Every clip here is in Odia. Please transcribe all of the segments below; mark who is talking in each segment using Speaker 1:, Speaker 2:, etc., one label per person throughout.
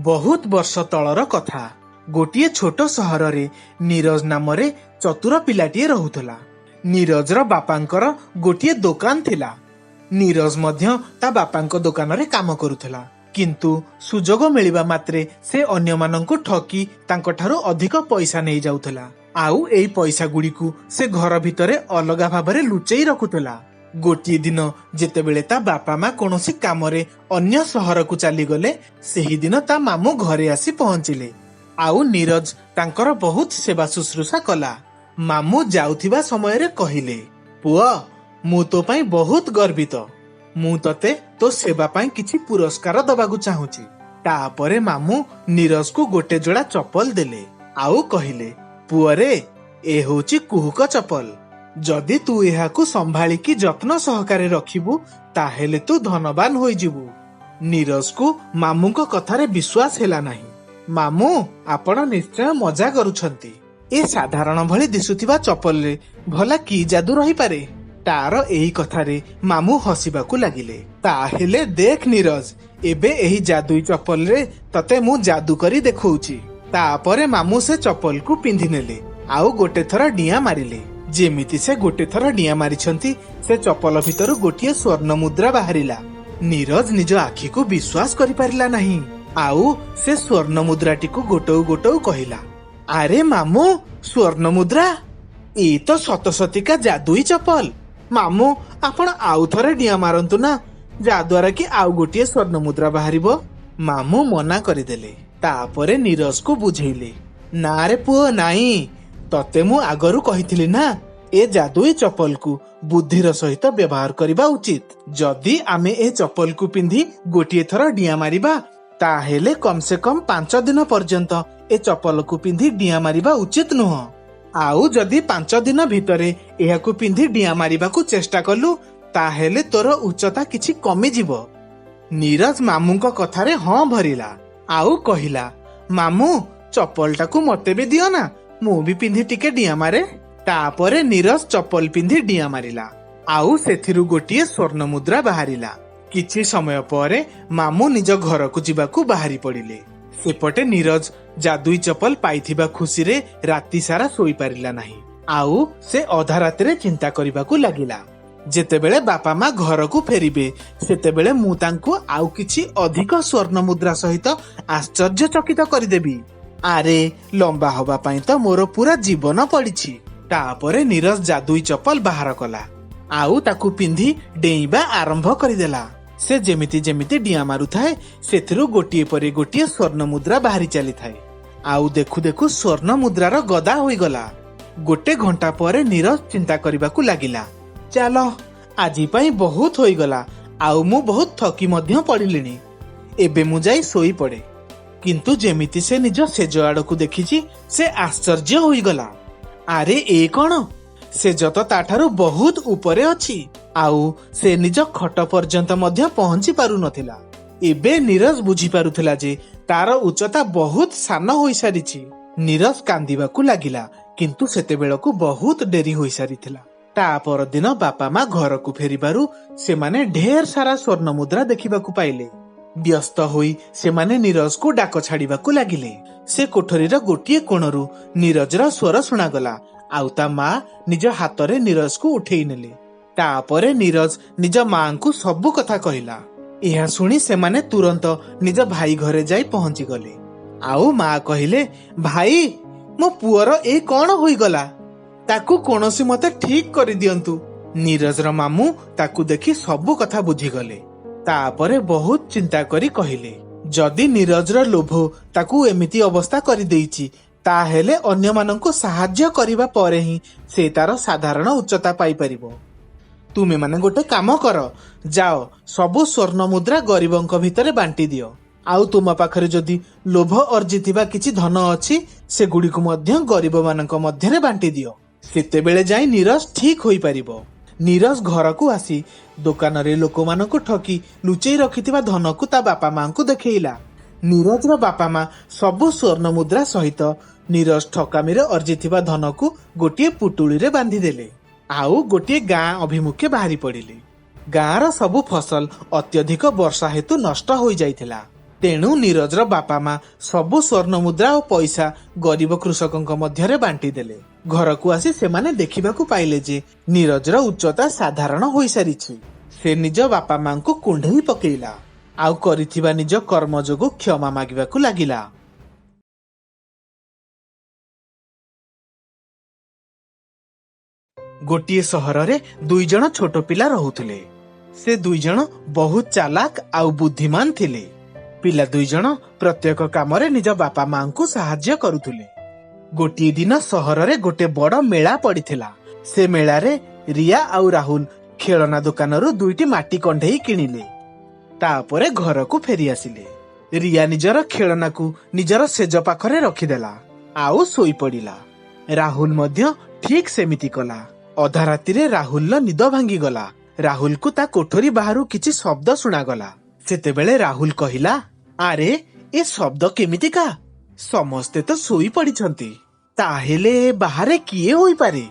Speaker 1: ବହୁତ ବର୍ଷ ତଳର କଥା। ଗୋଟିଏ ଛୋଟ ସହରରେ ନୀରଜ ନାମରେ ଚତୁର ପିଲାଟିଏ ରହୁଥିଲା। ନୀରଜର ବାପାଙ୍କର ଗୋଟିଏ ଦୋକାନ ଥିଲା। ନୀରଜ ମଧ୍ୟ ତା ବାପାଙ୍କ ଦୋକାନରେ କାମ କରୁଥିଲା, କିନ୍ତୁ ସୁଯୋଗ ମିଳିବା ମାତ୍ରେ ସେ ଅନ୍ୟମାନଙ୍କୁ ଠକି ତାଙ୍କଠାରୁ ଅଧିକ ପଇସା ନେଇଯାଉଥିଲା। ଆଉ ଏଇ ପଇସା ଗୁଡ଼ିକୁ ସେ ଘର ଭିତରେ ଅଲଗା ଭାବରେ ଲୁଚେଇ ରଖୁଥିଲା। ଗୋଟିଏ ଦିନ ଯେତେବେଳେ ତା ବାପା ମା କୌଣସି କାମରେ ଅନ୍ୟ ସହରକୁ ଚାଲିଗଲେ, ସେହିଦିନ ତା ମାମୁଁ ଘରେ ଆସି ପହଞ୍ଚିଲେ ଆଉ ନୀରଜ ତାଙ୍କର ବହୁତ ସେବା ଶୁଶ୍ରୂଷା କଲା। ମାମୁଁ ଯାଉଥିବା ସମୟରେ କହିଲେ, ପୁଅ, ମୁଁ ତୋ ପାଇଁ ବହୁତ ଗର୍ବିତ। ମୁଁ ତତେ ତୋ ସେବା ପାଇଁ କିଛି ପୁରସ୍କାର ଦବାକୁ ଚାହୁଁଛି। ତାପରେ ମାମୁଁ ନୀରଜକୁ ଗୋଟେ ଯୋଡ଼ା ଚପଲ ଦେଲେ ଆଉ କହିଲେ, ପୁଅରେ, ଏ ହଉଛି କୁହୁକ ଚପଲ। ଯଦି ତୁ ଏହାକୁ ସମ୍ଭାଳିକି ଯତ୍ନ ସହକାରେ ରଖିବୁ, ତାହେଲେ ତୁ ଧନବାନ ହୋଇଯିବୁ। ନୀରଜକୁ ମାମୁଁଙ୍କ କଥାରେ ବିଶ୍ୱାସ ହେଲା ନାହିଁ। ମାମୁଁ, ଆପଣ ନିଶ୍ଚୟ ମଜା କରୁଛନ୍ତି। ଏ ସାଧାରଣ ଭଳି ଦିଶୁଥିବା ଚପଲରେ ଭଲା କି ଯାଦୁ ରହିପାରେ? ତାର ଏହି କଥାରେ ମାମୁଁ ହସିବାକୁ ଲାଗିଲେ। ତାହେଲେ ଦେଖ ନୀରଜ, ଏବେ ଏହି ଯାଦୁଇ ଚପଲରେ ତତେ ମୁଁ ଯାଦୁ କରି ଦେଖଉଛି। ତାପରେ ମାମୁଁ ସେ ଚପଲକୁ ପିନ୍ଧି ନେଲେ ଆଉ ଗୋଟେ ଥର ଡିଆଁ ମାରିଲେ। ଯେମିତି ସେ ଗୋଟେ ଥର ଡିଆଁ ମାରିଛନ୍ତି, ସେ ଚପଲ ଭିତରୁ ଗୋଟିଏ ସ୍ୱର୍ଣ୍ଣ ମୁଦ୍ରା ବାହାରିଲା। ନୀରଜ ନିଜ ଆଖିକୁ ବିଶ୍ୱାସ କରିପାରିଲା ନାହିଁ ଆଉ ସେ ସ୍ୱର୍ଣ୍ଣ ମୁଦ୍ରାଟିକୁ ଗୋଟଉ ଗୋଟଉ କହିଲା, ଆରେ ମାମୁଁ, ସ୍ୱର୍ଣ୍ଣ ମୁଦ୍ରା! ଏ ତ ସତସତିକା ଯାଦୁଇ ଚପଲ। ମାମୁଁ, ଆପଣ ଆଉ ଥରେ ଡିଆଁ ମାରନ୍ତୁ ନା, ଯାଦ୍ୱାରା କି ଆଉ ଗୋଟିଏ ସ୍ୱର୍ଣ୍ଣ ମୁଦ୍ରା ବାହାରିବ। ମାମୁଁ ମନା କରିଦେଲେ। ତାପରେ ନୀରଜକୁ ବୁଝେଇଲେ, ନା ରେ ପୁଅ, ନାଇଁ, ତତେ ମୁଁ ଆଗରୁ କହିଥିଲି ନା, ଏ ଯାଦୁଇ ଚପଲକୁ ବୁଦ୍ଧିର ସହିତ ବ୍ୟବହାର କରିବା ଉଚିତ। ଯଦି ଆମେ ଏ ଚପଲକୁ ପିନ୍ଧି ଗୋଟିଏ ଥର ଡିଆଁ ମାରିବା, ତାହେଲେ କମ ସେ କମ 5 ଦିନ ପର୍ଯ୍ୟନ୍ତ ଏ ଚପଲକୁ ପିନ୍ଧି ଡିଆଁ ମାରିବା ଉଚିତ ନୁହଁ। ଆଉ ଯଦି 5 ଦିନ ଭିତରେ ଏହାକୁ ପିନ୍ଧି ଡିଆଁ ମାରିବାକୁ ଚେଷ୍ଟା କଲୁ, ତାହେଲେ ତୋର ଉଚ୍ଚତା କିଛି କମିଯିବ। ନୀରଜ ମାମୁଁଙ୍କ କଥାରେ ହଁ ଭରିଲା ଆଉ କହିଲା, ମାମୁଁ, ଚପଲଟାକୁ ମତେ ବି ଦିଅ ନା, ମୁଁ ବି ପିନ୍ଧି ଟିକେ ଡିଆଁ ମାରେ। ତାପରେ ନୀରଜ ଚପଲ ପିନ୍ଧି ଡିଆଁ ମାରିଲା ଆଉ ସେଥିରୁ ଗୋଟିଏ ସ୍ୱର୍ଣ୍ଣ ମୁଦ୍ରା ବାହାରିଲା। କିଛି ସମୟ ପରେ ମାମୁଁ ନିଜ ଘରକୁ ଯିବାକୁ ବାହାରି ପଡ଼ିଲେ। ସେପଟେ ନୀରଜ ଯାଦୁଇ ଚପଲ ପାଇଥିବା ଖୁସିରେ ରାତି ସାରା ଶୋଇପାରିଲା ନାହିଁ ଆଉ ସେ ଅଧା ରାତିରେ ଚିନ୍ତା କରିବାକୁ ଲାଗିଲା, ଯେତେବେଳେ ବାପା ମା ଘରକୁ ଫେରିବେ, ସେତେବେଳେ ମୁଁ ତାଙ୍କୁ ଆଉ କିଛି ଅଧିକ ସ୍ୱର୍ଣ୍ଣ ମୁଦ୍ରା ସହିତ ଆଶ୍ଚର୍ଯ୍ୟଚକିତ କରିଦେବି। ଆରେ, ଲମ୍ବା ହବା ପାଇଁ ତ ମୋର ପୁରା ଜୀବନ ପଡ଼ିଛି। ତାପରେ ନୀରଜ ଯାଦୁଇ ଚପଲ ବାହାର କଲା ଆଉ ତାକୁ ପିନ୍ଧି ଡେଇଁବା ଆରମ୍ଭ କରିଦେଲା। ସେ ଯେମିତି ଯେମିତି ଡିଆଁ ମାରୁଥାଏ, ସେଥିରୁ ଗୋଟିଏ ପରେ ଗୋଟିଏ ସ୍ୱର୍ଣ୍ଣ ମୁଦ୍ରା ବାହାରି ଚାଲିଥାଏ ଆଉ ଦେଖୁ ଦେଖୁ ସ୍ୱର୍ଣ୍ଣ ମୁଦ୍ରାର ଗଦା ହୋଇଗଲା। ଗୋଟେ ଘଣ୍ଟା ପରେ ନୀରଜ ଚିନ୍ତା କରିବାକୁ ଲାଗିଲା, ଚାଲ, ଆଜି ପାଇଁ ବହୁତ ହୋଇଗଲା ଆଉ ମୁଁ ବହୁତ ଥକି ମଧ୍ୟ ପଡ଼ିଲିଣି। ଏବେ ମୁଁ ଯାଇ ଶୋଇପଡ଼େ। କିନ୍ତୁ ଯେମିତି ସେ ନିଜ ଶେଯ ଆଡ଼କୁ ଦେଖିଛି, ସେ ଆଶ୍ଚର୍ଯ୍ୟ ହୋଇଗଲା। ଆରେ, ଏ କଣ? ଶେଯ ତ ତାଠାରୁ ବହୁତ ଉପରେ ଅଛି ଆଉ ସେ ନିଜ ଖଟ ପର୍ଯ୍ୟନ୍ତ ମଧ୍ୟ ପହଞ୍ଚି ପାରୁନଥିଲା। ଏବେ ନୀରଜ ବୁଝିପାରୁଥିଲା ଯେ ତାର ଉଚ୍ଚତା ବହୁତ ସାନ ହୋଇସାରିଛି। ନୀରଜ କାନ୍ଦିବାକୁ ଲାଗିଲା, କିନ୍ତୁ ସେତେବେଳକୁ ବହୁତ ଡେରି ହୋଇସାରିଥିଲା। ତା ପରଦିନ ବାପା ମା ଘରକୁ ଫେରିବାରୁ ସେମାନେ ଢେର ସାରା ସ୍ୱର୍ଣ୍ଣ ମୁଦ୍ରା ଦେଖିବାକୁ ପାଇଲେ। ବ୍ୟସ୍ତ ହୋଇ ସେମାନେ ନୀରଜକୁ ଡାକ ଛାଡ଼ିବାକୁ ଲାଗିଲେ। ସେ କୋଠରୀର ଗୋଟିଏ କୋଣରୁ ନୀରଜର ସ୍ୱର ଶୁଣାଗଲା ଆଉ ତା ମା ନିଜ ହାତରେ ନୀରଜକୁ ଉଠେଇ ନେଲେ। ତାପରେ ନୀରଜ ନିଜ ମାଙ୍କୁ ସବୁ କଥା କହିଲା। ଏହା ଶୁଣି ସେମାନେ ତୁରନ୍ତ ନିଜ ଭାଇ ଘରେ ଯାଇ ପହଞ୍ଚିଗଲେ ଆଉ ମା କହିଲେ, ଭାଇ, ମୋ ପୁଅର ଏ କଣ ହୋଇଗଲା? ତାକୁ କୌଣସି ମତେ ଠିକ କରିଦିଅନ୍ତୁ। ନୀରଜର ମାମୁଁ ତାକୁ ଦେଖି ସବୁ କଥା ବୁଝିଗଲେ। ତାପରେ ବହୁତ ଚିନ୍ତା କରି କହିଲେ, ଯଦି ନୀରଜର ଲୋଭ ତାକୁ ଏମିତି ଅବସ୍ଥା କରିଦେଇଛି, ତାହେଲେ ଅନ୍ୟମାନଙ୍କୁ ସାହାଯ୍ୟ କରିବା ପରେ ହିଁ ସେ ତାର ସାଧାରଣ ଉଚ୍ଚତା ପାଇପାରିବ। ତୁମେମାନେ ଗୋଟେ କାମ କର, ଯାଅ, ସବୁ ସ୍ୱର୍ଣ୍ଣ ମୁଦ୍ରା ଗରିବଙ୍କ ଭିତରେ ବାଣ୍ଟି ଦିଅ ଆଉ ତୁମ ପାଖରେ ଯଦି ଲୋଭ ଅର୍ଜିଥିବା କିଛି ଧନ ଅଛି, ସେଗୁଡ଼ିକୁ ମଧ୍ୟ ଗରିବମାନଙ୍କ ମଧ୍ୟରେ ବାଣ୍ଟି ଦିଅ। ସେତେବେଳେ ଯାଇ ନୀରଜ ଠିକ ହୋଇପାରିବ। ନୀରଜ ଘରକୁ ଆସି ଦୋକାନରେ ଲୋକମାନଙ୍କୁ ଠକି ଲୁଚେଇ ରଖିଥିବା ଧନକୁ ତା ବାପା ମାଙ୍କୁ ଦେଖେଇଲା। ନୀରଜର ବାପା ମା ସବୁ ସ୍ୱର୍ଣ୍ଣ ମୁଦ୍ରା ସହିତ ନୀରଜ ଠକାମିରେ ଅର୍ଜିଥିବା ଧନକୁ ଗୋଟିଏ ପୁଟୁଳିରେ ବାନ୍ଧିଦେଲେ ଆଉ ଗୋଟିଏ ଗାଁ ଅଭିମୁଖେ ବାହାରି ପଡ଼ିଲେ। ଗାଁର ସବୁ ଫସଲ ଅତ୍ୟଧିକ ବର୍ଷା ହେତୁ ନଷ୍ଟ ହୋଇଯାଇଥିଲା। ତେଣୁ ନୀରଜର ବାପା ମା ସବୁ ସ୍ୱର୍ଣ୍ଣ ମୁଦ୍ରା ଓ ପଇସା ଗରିବ କୃଷକଙ୍କ ମଧ୍ୟରେ ବାଣ୍ଟି ଦେଲେ। ଘରକୁ ଆସି ସେମାନେ ଦେଖିବାକୁ ପାଇଲେ ଯେ ନୀରଜର ଉଚ୍ଚତା ସାଧାରଣ ହୋଇସାରିଛି। ସେ ନିଜ ବାପା ମାଙ୍କୁ କୁଣ୍ଢେଇ ପକେଇଲା ଆଉ କରିଥିବା ନିଜ କର୍ମ ଯୋଗୁଁ କ୍ଷମା ମାଗିବାକୁ ଲାଗିଲା। ଗୋଟିଏ ସହରରେ ଦୁଇ ଜଣ ଛୋଟ ପିଲା ରହୁଥିଲେ। ସେ ଦୁଇ ଜଣ ବହୁତ ଚାଲାକ ଆଉ ବୁଦ୍ଧିମାନ ଥିଲେ। ପିଲା ଦୁଇ ଜଣ ପ୍ରତ୍ୟେକ କାମରେ ନିଜ ବାପା ମାଙ୍କୁ ସାହାଯ୍ୟ କରୁଥିଲେ। ଗୋଟିଏ ଦିନ ସହରରେ ଗୋଟେ ବଡ ମେଳା ପଡିଥିଲା। ସେ ମେଳାରେ ରିୟା ଆଉ ରାହୁଲ ଖେଳନା ଦୋକାନରୁ ଦୁଇଟି ମାଟି କଣ୍ଢେଇ କିଣିଲେ। ତାପରେ ଘରକୁ ଫେରି ଆସିଲେ। ରିୟା ନିଜର ଖେଳନାକୁ ନିଜର ଶେଯ ପାଖରେ ରଖିଦେଲା ଆଉ ଶୋଇପଡିଲା। ରାହୁଲ ମଧ୍ୟ ଠିକ ସେମିତି କଲା। ଅଧା ରାତିରେ ରାହୁଲର ନିଦ ଭାଙ୍ଗିଗଲା। ରାହୁଲକୁ ତା କୋଠରୀ ବାହାରୁ କିଛି ଶବ୍ଦ ଶୁଣାଗଲା। ସେତେବେଳେ ରାହୁଲ କହିଲା, ଆରେ ଏ ଶବ୍ଦ କେମିତିକା? ସମସ୍ତେ ତ ଶୋଇ ପଡିଛନ୍ତି, ତାହେଲେ ବାହାରେ କିଏ ହୋଇପାରେ?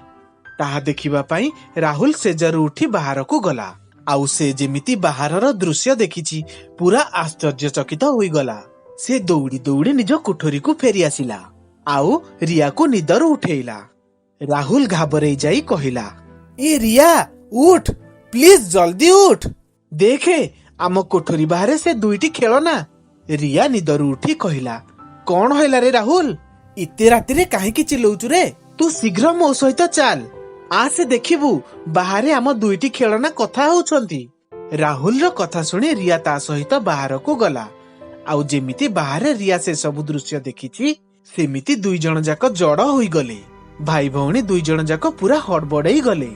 Speaker 1: ତାହା ଦେଖିବା ପାଇଁ ରାହୁଲ ଶେଯରୁ ଉଠି ବାହାରକୁ ଗଲା। ଆଉ ସେ ଯେମିତି ବାହାରର ଦୃଶ୍ୟ ଦେଖିଛି ପୁରା ଆଶ୍ଚର୍ଯ୍ୟଚକିତ ହୋଇଗଲା। ସେ ଦୌଡ଼ି ଦୌଡ଼ି ନିଜ କୋଠରୀକୁ ଫେରି ଆସିଲା ଆଉ ରିୟାକୁ ନିଦରୁ ଉଠେଇଲା। ରାହୁଲ ଘାବରେଇ ଯାଇ କହିଲା, ଏ ରିୟା, ଉଠ, ପ୍ଲିଜ ଜଲ୍ଦି ଉଠ, ଦେଖେ ଆମ କୋଠରୀ ବାହାରେ ସେ ଦୁଇଟି ଖେଳନା। ରିୟା ନିଦରୁ ଉଠି କହିଲା, କଣ ହେଲା ରେ ରାହୁଲ, ଏତେ ରାତିରେ କାହିଁକି ଚିଲଉଛୁ ରେ? ତୁ ଶୀଘ୍ର ମୋ ସହିତ ଚାଲ, ଆସେ ଦେଖିବୁ ବାହାରେ ଆମ ଦୁଇଟି ଖେଳନା କଥା ହଉଛନ୍ତି। ରାହୁଲର କଥା ଶୁଣି ରିୟା ତା ସହିତ ବାହାରକୁ ଗଲା। ଆଉ ଯେମିତି ବାହାରେ ରିୟା ସେ ସବୁ ଦୃଶ୍ୟ ଦେଖିଛି ସେମିତି ଦୁଇ ଜଣ ଯାକ ଜଡ ହୋଇଗଲେ। ଭାଇ ଭଉଣୀ ଦୁଇ ଜଣ ଯାକ ପୁରା ହଡବଡେଇ ଗଲେ।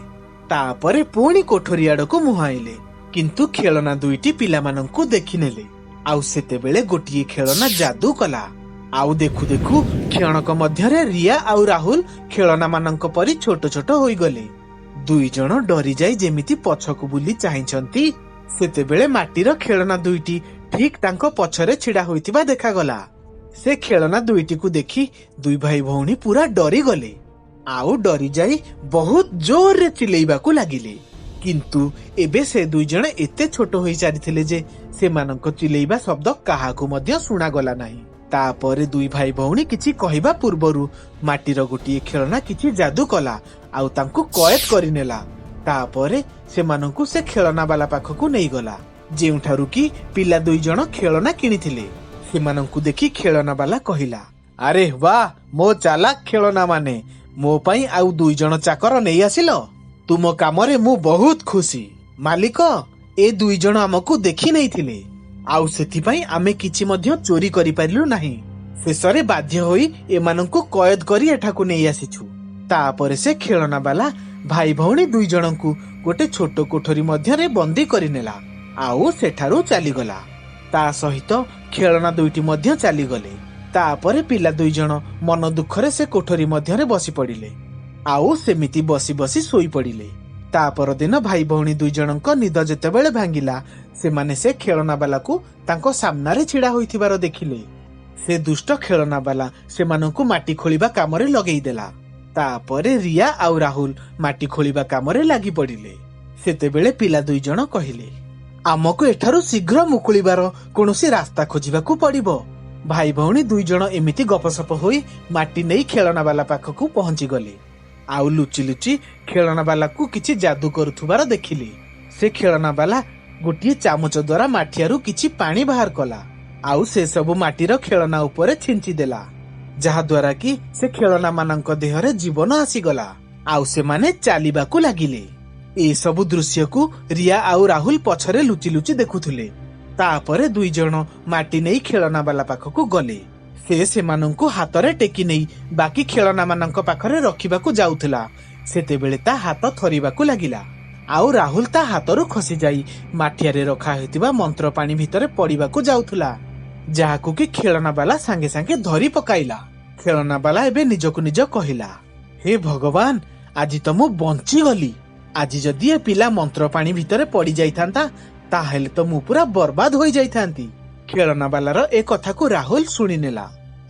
Speaker 1: ତାପରେ ପୁଣି କୋଠରୀ ଆଡକୁ ମୁହାଁଇଲେ, କିନ୍ତୁ ଖେଳନା ଦୁଇଟି ପିଲାମାନଙ୍କୁ ଦେଖିନେଲେ। ଆଉ ସେତେବେଳେ ଗୋଟିଏ ଖେଳନା ଯାଦୁ କଲା। ଆଉ ଦେଖୁ ଦେଖୁ କ୍ଷଣକ ମଧ୍ୟରେ ରିୟା ଆଉ ରାହୁଲ ଖେଳନା ମାନଙ୍କ ପରି ଛୋଟ ଛୋଟ ହୋଇଗଲେ। ଦୁଇ ଜଣ ଡରିଯାଇ ଯେମିତି ପଛକୁ ବୁଲି ଚାହିଁଛନ୍ତି, ସେତେବେଳେ ମାଟିର ଖେଳନା ଦୁଇଟି ଠିକ ତାଙ୍କ ପଛରେ ଛିଡା ହୋଇଥିବା ଦେଖାଗଲା। ସେ ଖେଳନା ଦୁଇଟିକୁ ଦେଖି ଦୁଇ ଭାଇ ଭଉଣୀ ପୁରା ଡରିଗଲେ ଆଉ ଡରିଯାଇ ବହୁତ ଜୋରରେ ଚିଲେଇବାକୁ ଲାଗିଲେ। କିନ୍ତୁ ଏବେ ସେ ଦୁଇ ଜଣ ଏତେ ଛୋଟ ହୋଇସାରିଥିଲେ ଯେ ସେମାନଙ୍କ ଚିଲେଇବା ଶବ୍ଦ କାହାକୁ ମଧ୍ୟ ଶୁଣାଗଲା ନାହିଁ। ତାପରେ ଦୁଇ ଭାଇ ଭଉଣୀ କିଛି କହିବା ପୂର୍ବରୁ ମାଟିର ଗୋଟିଏ ଖେଳନା କିଛି ଯାଦୁ କଲା ଆଉ ତାଙ୍କୁ କଏଦ କରିନେଲା। ତାପରେ ସେମାନଙ୍କୁ ସେ ଖେଳନା ବାଲା ପାଖକୁ ନେଇଗଲା, ଯେଉଁଠାରୁ କି ପିଲା ଦୁଇ ଜଣ ଖେଳନା କିଣିଥିଲେ। ସେମାନଙ୍କୁ ଦେଖି ଖେଳନା ବାଲା କହିଲା, ଆରେ ବାଃ, ମୋ ଚାଲାକ ଖେଳନା ମାନେ ମୋ ପାଇଁ ଆଉ ଦୁଇ ଜଣ ଚାକର ନେଇ ଆସିଲ। ତୁମ କାମରେ ମୁଁ ବହୁତ ଖୁସି ମାଲିକ। ଏ ଦୁଇ ଜଣ ଆମକୁ ଦେଖି ନେଇଥିଲେ ଆଉ ସେଥିପାଇଁ ଆମେ କିଛି ମଧ୍ୟ ଚୋରି କରିପାରିଲୁ ନାହିଁ। ଶେଷରେ ବାଧ୍ୟ ହୋଇ ଏମାନଙ୍କୁ କଏଦ କରି ଏଠାକୁ ନେଇ ଆସିଛୁ। ତାପରେ ସେ ଖେଳନା ବାଲା ଭାଇ ଭଉଣୀ ଦୁଇ ଜଣଙ୍କୁ ଗୋଟେ ଛୋଟ କୋଠରୀ ମଧ୍ୟରେ ବନ୍ଦୀ କରିନେଲା ଆଉ ସେଠାରୁ ଚାଲିଗଲା। ତା ସହିତ ଖେଳନା ଦୁଇଟି ମଧ୍ୟ ଚାଲିଗଲେ। ତାପରେ ପିଲା ଦୁଇ ଜଣ ମନ ଦୁଃଖରେ ସେ କୋଠରୀ ମଧ୍ୟରେ ବସି ପଡିଲେ ଆଉ ସେମିତି ବସି ବସି ଶୋଇପଡିଲେ। ତା ପରଦିନ ଭାଇ ଭଉଣୀ ଦୁଇ ଜଣଙ୍କ ନିଦ ଯେତେବେଳେ ଭାଙ୍ଗିଲା, ସେମାନେ ସେ ଖେଳନା ବାଲାକୁ ତାଙ୍କ ସାମ୍ନାରେ ଛିଡା ହୋଇଥିବାର ଦେଖିଲେ। ସେ ଦୁଷ୍ଟ ଖେଳନା ବାଲା ସେମାନଙ୍କୁ ମାଟି ଖୋଳିବା କାମରେ ଲଗେଇଦେଲା। ତାପରେ ରିୟା ଆଉ ରାହୁଲ ମାଟି ଖୋଳିବା କାମରେ ଲାଗି ପଡିଲେ। ସେତେବେଳେ ପିଲା ଦୁଇ ଜଣ କହିଲେ, ଆମକୁ ଏଠାରୁ ଶୀଘ୍ର ମୁକୁଳିବାର କୌଣସି ରାସ୍ତା ଖୋଜିବାକୁ ପଡିବ। ଭାଇ ଭଉଣୀ ଦୁଇ ଜଣ ଏମିତି ଗପସପ ହୋଇ ମାଟି ନେଇ ଖେଳନା ବାଲା ପାଖକୁ ପହଞ୍ଚିଗଲେ ଆଉ ଲୁଚି ଲୁଚି ଖେଳନା ବାଲାକୁ କିଛି ଯାଦୁ କରୁଥିବାର ଦେଖିଲେ। ସେ ଖେଳନା ବାଲା ଗୋଟିଏ ଚାମଚ ଦ୍ୱାରା ମାଠିଆରୁ କିଛି ପାଣି ବାହାର କଲା ଆଉ ସେ ସବୁ ମାଟିର ଖେଳନା ଉପରେ ଛିଞ୍ଚି ଦେଲା, ଯାହା ଦ୍ୱାରା କି ସେ ଖେଳନା ମାନଙ୍କ ଦେହରେ ଜୀବନ ଆସିଗଲା ଆଉ ସେମାନେ ଚାଲିବାକୁ ଲାଗିଲେ। ଏସବୁ ଦୃଶ୍ୟକୁ ରିୟା ଆଉ ରାହୁଲ ପଛରେ ଲୁଚି ଲୁଚି ଦେଖୁଥିଲେ। ତାପରେ ଦୁଇ ଜଣ ମାଟି ନେଇ ଖେଳନା ବାଲା ପାଖକୁ ଗଲେ। ସେ ସେମାନଙ୍କୁ ହାତରେ ଟେକି ନେଇ ବାକି ଖେଳନା ମାନଙ୍କ ପାଖରେ ରଖିବାକୁ ଯାଉଥିଲା, ସେତେବେଳେ ତା ହାତ ଥରିବାକୁ ଲାଗିଲା ଆଉ ରାହୁଲ ତା ହାତରୁ ଖସିଯାଇ ମାଠିଆରେ ରଖା ହୋଇଥିବା ମନ୍ତ୍ର ପାଣି ଭିତରେ ପଡିବାକୁ ଯାଉଥିଲା, ଯାହାକୁ କି ଖେଳନା ବାଲା ସାଙ୍ଗେ ସାଙ୍ଗେ ଧରି ପକାଇଲା। ଖେଳନା ବାଲା ଏବେ ନିଜକୁ ନିଜ କହିଲା, ହେ ଭଗବାନ, ଆଜି ତ ମୁଁ ବଞ୍ଚିଗଲି। ଆଜି ଯଦି ଏ ପିଲା ମନ୍ତ୍ର ପାଣି ଭିତରେ ପଡି ଯାଇଥାନ୍ତା ତାହେଲେ ତ ମୁଁ ପୁରା ବର୍ବାଦ ହୋଇଯାଇଥାନ୍ତି। ଖେଳନା ବାଲାର ଏ କଥାକୁ ରାହୁଲ ଶୁଣିନେଲା।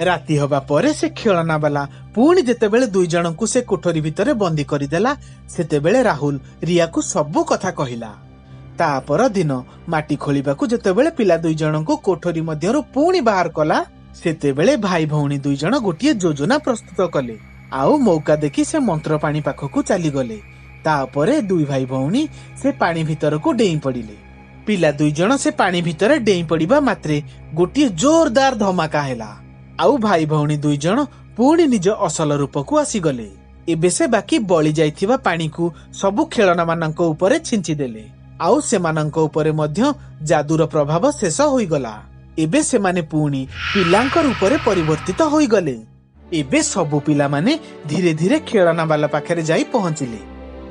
Speaker 1: ରାତି ହବା ପରେ ସେ ଖେଳନା ବାଲା ପୁଣି ଯେତେବେଳେ ଦୁଇ ଜଣଙ୍କୁ ସେ କୋଠରୀ ଭିତରେ ବନ୍ଦୀ କରିଦେଲା, ସେତେବେଳେ ରାହୁଲ ରିୟାକୁ ସବୁ କଥା କହିଲା। ତା ପରଦିନ ମାଟି ଖୋଳିବାକୁ ଯେତେବେଳେ ପିଲା ଦୁଇ ଜଣଙ୍କୁ କୋଠରୀ ମଧ୍ୟରୁ ପୁଣି ବାହାର କଲା, ସେତେବେଳେ ଭାଇ ଭଉଣୀ ଦୁଇ ଜଣ ଗୋଟିଏ ଯୋଜନା ପ୍ରସ୍ତୁତ କଲେ ଆଉ ମୌକା ଦେଖି ସେ ମନ୍ତ୍ର ପାଣି ପାଖକୁ ଚାଲିଗଲେ। ତାପରେ ଦୁଇ ଭାଇ ଭଉଣୀ ସେ ପାଣି ଭିତରକୁ ଡେଇଁ ପଡିଲେ। ପିଲା ଦୁଇ ଜଣ ସେ ପାଣି ଭିତରେ ଡେଇଁ ପଡିବା ମାତ୍ରେ ଗୋଟିଏ ଜୋରଦାର ଧମାକା ହେଲା ଆଉ ଭାଇ ଭଉଣୀ ଦୁଇ ଜଣ ପୁଣି ନିଜ ଅସଲ ରୂପକୁ ଆସିଗଲେ। ଏବେ ସେ ବାକି ବଳି ଯାଇଥିବା ପାଣିକୁ ସବୁ ଖେଳନା ମାନଙ୍କ ଉପରେ ଛିଞ୍ଚି ଦେଲେ ଆଉ ସେମାନଙ୍କ ଉପରେ ମଧ୍ୟ ଯାଦୁର ପ୍ରଭାବ ଶେଷ ହୋଇଗଲା। ଏବେ ସେମାନେ ପୁଣି ପିଲାଙ୍କ ରୂପରେ ପରିବର୍ତ୍ତିତ ହୋଇଗଲେ। ଏବେ ସବୁ ପିଲାମାନେ ଧୀରେ ଧୀରେ ଖେଳନା ବାଲା ପାଖରେ ଯାଇ ପହଞ୍ଚିଲେ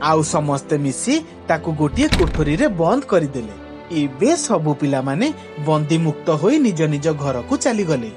Speaker 1: ଆଉ ସମସ୍ତେ ମିଶି ତାକୁ ଗୋଟିଏ କୋଠରୀରେ ବନ୍ଦ କରିଦେଲେ। ଏବେ ସବୁ ପିଲାମାନେ ବନ୍ଦୀମୁକ୍ତ ହୋଇ ନିଜ ନିଜ ଘରକୁ ଚାଲିଗଲେ।